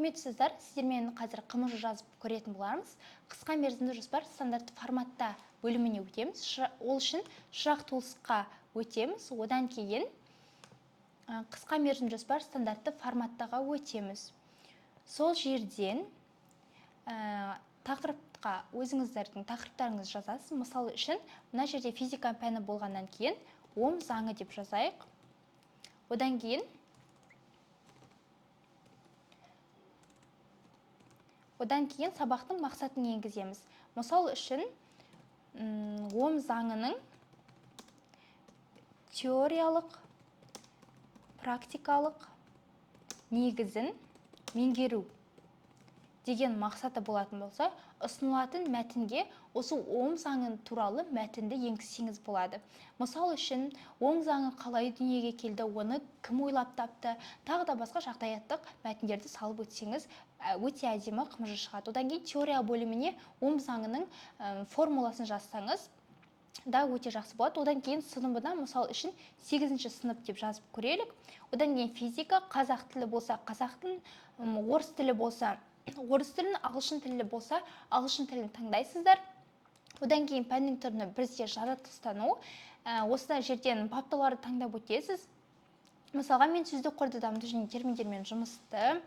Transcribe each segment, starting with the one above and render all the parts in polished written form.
Құрметті ұстаздар, сіздермен қазір ҚМЖ жазып көретін боламыз. Қысқа мерзімді жоспар стандартты форматта бөліміне өтеміз. Ол үшін Шырақ Toolsқа өтеміз. Одан кейін қысқа мерзімді жоспар стандартты форматтаға өтеміз. Сол жерден тақырыпқа өзіңіздердің тақырыптарыңызды жазасыз. Мысалы үшін, мына жерде физика пәні болғаннан кейін Ом заңы деп жазайық. Одан кейін сабақтың мақсатын енгіземіз. Мысал үшін, Ом заңының теориялық, практикалық негізін меңгеру деген мақсаты болатын болса, ұсынылатын мәтінге осы Ом заңы туралы мәтінді енгізсеңіз болады. Мысал үшін, Ом заңы қалай дүниеге келді, оны кім ойлап тапты, тағы да басқа жағдаяттық мәтіндерді салып өтсеңіз, өте әдемі ҚМЖ шығады. Одан кейін теория бөліміне Ом заңының формуласын жазсаңыз да өте жақсы болады. Одан кейін сыныбына, мысал үшін, 8 сынып деп жазып көрелік. Одан кейін физика, қазақ тілі болса қазақ тілін, орыс тілі болса орыс тілін, ағылшын тілі болса ағылшын тілін таңдайсыздар. Одан кейін пәннің түрі бізде жаратылыстану. Осыдан жерден папталарды таңдап өтесіз. Мысалға, мен сөздік қорды дамыту және терминдермен жұмысты,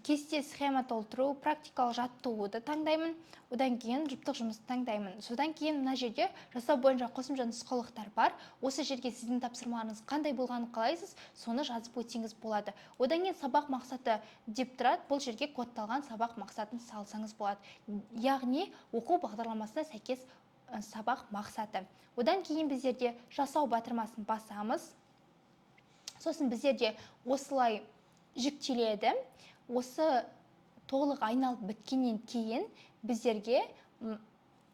кесте схема толтыру, практикалық жаттығуды таңдаймын. Одан кейін жұптық жұмысты таңдаймын. Содан кейін мына жерде жасау бойынша қосымша нұсқаулықтар бар. Осы жерге сіздің тапсырмаларыңыз қандай болғанын қалайсыз, соны жазып өтсеңіз болады. Одан кейін сабақ мақсаты деп тұрады. Бұл жерге кодталған сабақ мақсатын салсаңыз болады. Яғни оқу бағдарламасына сәйкес сабақ мақсаты. Одан кейін біздерде жасау батырмасын басамыз. Сосын біздерде осылай жүктеледі. Осы толық айналып біткеннен кейін біздерге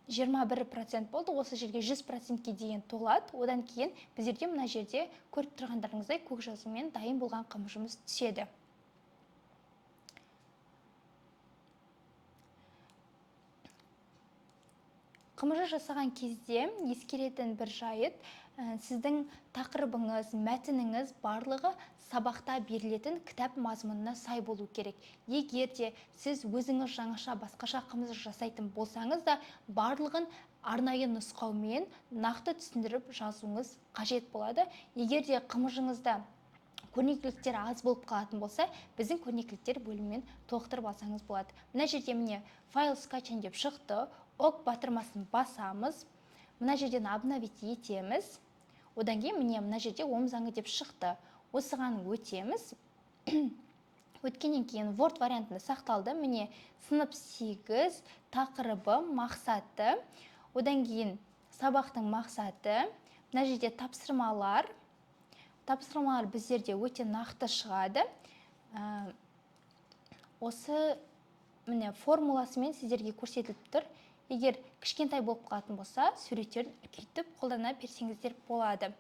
21% болды. Осы жерге 100%-ке дейін толады. Одан кейін біздерде мына жерде көріп тұрғандарыңыздай көк жазумен дайын болған ҚМЖ-мыз түседі. ҚМЖ жасаған кезде ескеретін бір жайт, сіздің тақырыбыңыз, мәтініңіз барлығы сабақта берілетін кітап мазмұнына сай болу керек. Егер де сіз өзіңіз жаңаша басқаша ҚМЖ жасайтын болсаңыз да, барлығын арнайы нұсқаумен нақты түсіндіріп жазуыңыз қажет болады. Егер де ҚМЖ-ңызда көрнекіліктер аз болып қалатын болса, біздің көрнекіліктер бөлімімен толықтырып алсаңыз болады. Мына жерде міне файл скачан деп шықты. Ок батырмасын басамыз. Мына жерден обновить етеміз. Одан кейін міне мына жерде Ом заңы деп шықты. Осыған өтеміз. Өткеннен кейін Word вариантында сақталды. Міне сынып 8, тақырыбы, мақсаты. Одан кейін сабақтың мақсаты. Мына жерде тапсырмалар. Тапсырмалар біздерде өте нақты шығады. Осы міне формуласымен сіздерге көрсетіліп тұр. Егер кішкентай болып қалатын болса, суреттерін үлкейтіп қолдана берсеңіздер болады.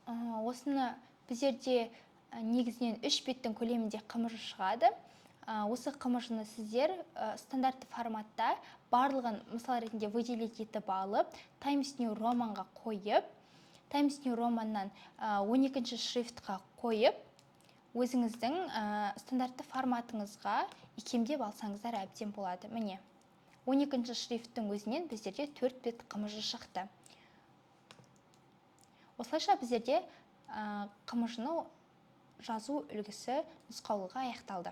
Осыны біздерде негізінен 3 беттің көлемінде ҚМЖ шығады. Осы ҚМЖ-ны сіздер стандартты форматта барлығын мысал ретінде выделить етіп алып, Times New Romanға қойып, Times New Romanнан 12 шрифтқа қойып, өзіңіздің стандартты форматыңызға икемдеп алсаңыздар әбден болады. Міне, 12 шрифттің өзінен біздерде 4 бет ҚМЖ шықты. Осылайша біздерде ҚМЖ-ны жазу үлгісі нұсқаулығы аяқталды.